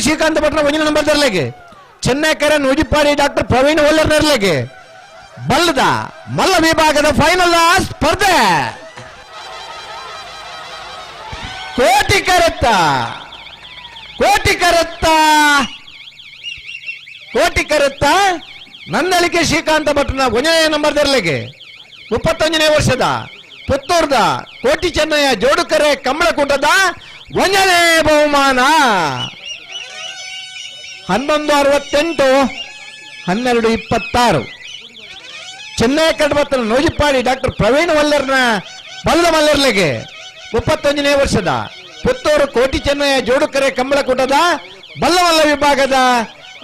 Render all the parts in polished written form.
ಶ್ರೀಕಾಂತ ಭಟ್ನ ಒಂಜನೇ number ದರ್ಲೆಗೆ ಚೆನ್ನೈಕೆರೆ Nujippadi doctor Praveen ಒಲ್ಲರ್ ನೆರ್ಲೆಗೆ ಬಲ್ಲದ ಮಲ್ಲ ವಿಭಾಗದ ಫೈನಲ್ ಸ್ಪರ್ಧೆ. ಕೋಟಿ ಕರೆತ್ತ, ಕೋಟಿ ಕರೆತ್ತ, ಕೋಟಿ ಕರೆತ್ತ ನಂದಳಿಕೆ ಶ್ರೀಕಾಂತ ಭಟ್ನ ಒಂದನೇ ನಂಬರ್ ದರ್ಲೆಗೆ 31ನೇ ವರ್ಷದ ಪುತ್ತೂರ್ದ ಕೋಟಿ ಚೆನ್ನಯ್ಯ ಜೋಡುಕರೆ ಕಂಬಳಕೂಟದ ಒಂದನೇ ಬಹುಮಾನ. 11:68, 12:26. ಚೆನ್ನೈ ಕಡಬತ್ತನ ನೂಜಿಪ್ಪಾಡಿ ಡಾಕ್ಟರ್ ಪ್ರವೀಣ್ ವಲ್ಲರ್ನ ಬಲ್ಲ ಮಲ್ಲರ್ಲೆಗೆ 31ನೇ ವರ್ಷದ ಪುತ್ತೂರು ಕೋಟಿ ಚೆನ್ನಯ್ಯ ಜೋಡುಕರೆ ಕಂಬಳಕೂಟದ ಬಲ್ಲಮಲ್ಲ ವಿಭಾಗದ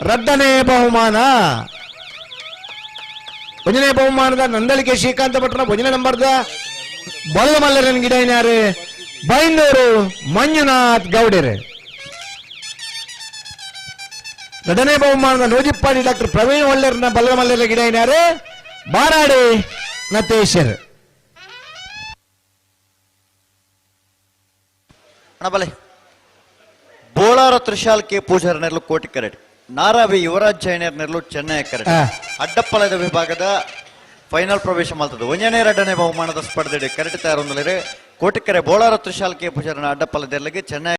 ರಡ್ಡನೇ ಬಹುಮಾನ. ಒಂದನೇ ಬಹುಮಾನದ ನಂದಳಿಕೆ ಶ್ರೀಕಾಂತ ಭಟ್ರನ ಒಂದನೇ ನಂಬರ್ದ ಬಲ್ಲ ಮಲ್ಲರನ್ ಗಿಡ ಬೈಂದೂರು ಮಂಜುನಾಥ್ ಗೌಡರು. ಎರಡನೇ ಬಹುಮಾನದ ನೂಜಿಪ್ಪಾಡಿ ಡಾಕ್ಟರ್ ಪ್ರವೀಣ್ ಒಳ್ಳೆರ್ನ ಬಲ್ಲ ಮಲ್ಲರ ಗಿಡ ಬಾರಾಡಿ ನತೇಶರ್. ಅಣ್ಣ ಬೋಳಾರ ತ್ರಿಶಾಲ್ ಕೆ ಪೂಜಾರ್ ನೆರಳು ಕೋಟಿ ಕರೆಡ್, ನಾರಾವಿ ಯುವರಾಜ್ ಜೈನರ್ ನೆರಳು ಚೆನ್ನೈ ಕರೆಡ್. ಅಡ್ಡಪ್ಪಳದ ವಿಭಾಗದ ಫೈನಲ್ ಪ್ರವೇಶ ಮಾಡ್ತದೆ. ಒಂದನೇ ಎರಡನೇ ಬಹುಮಾನದ ಸ್ಪರ್ಧೆ ಕರೆಕ್ಟ್ ತಯಾರೊಂದಲಿರೆ. ಕೋಟಿಕೆರೆ ಬೋಳಾರ ತ್ರಿಶಾಲ್ ಕೆ ಪೂಜಾರನ ಅಡ್ಡಪ್ಪಲದೆಲ್ಲಿಗೆ ಚೆನ್ನೈ.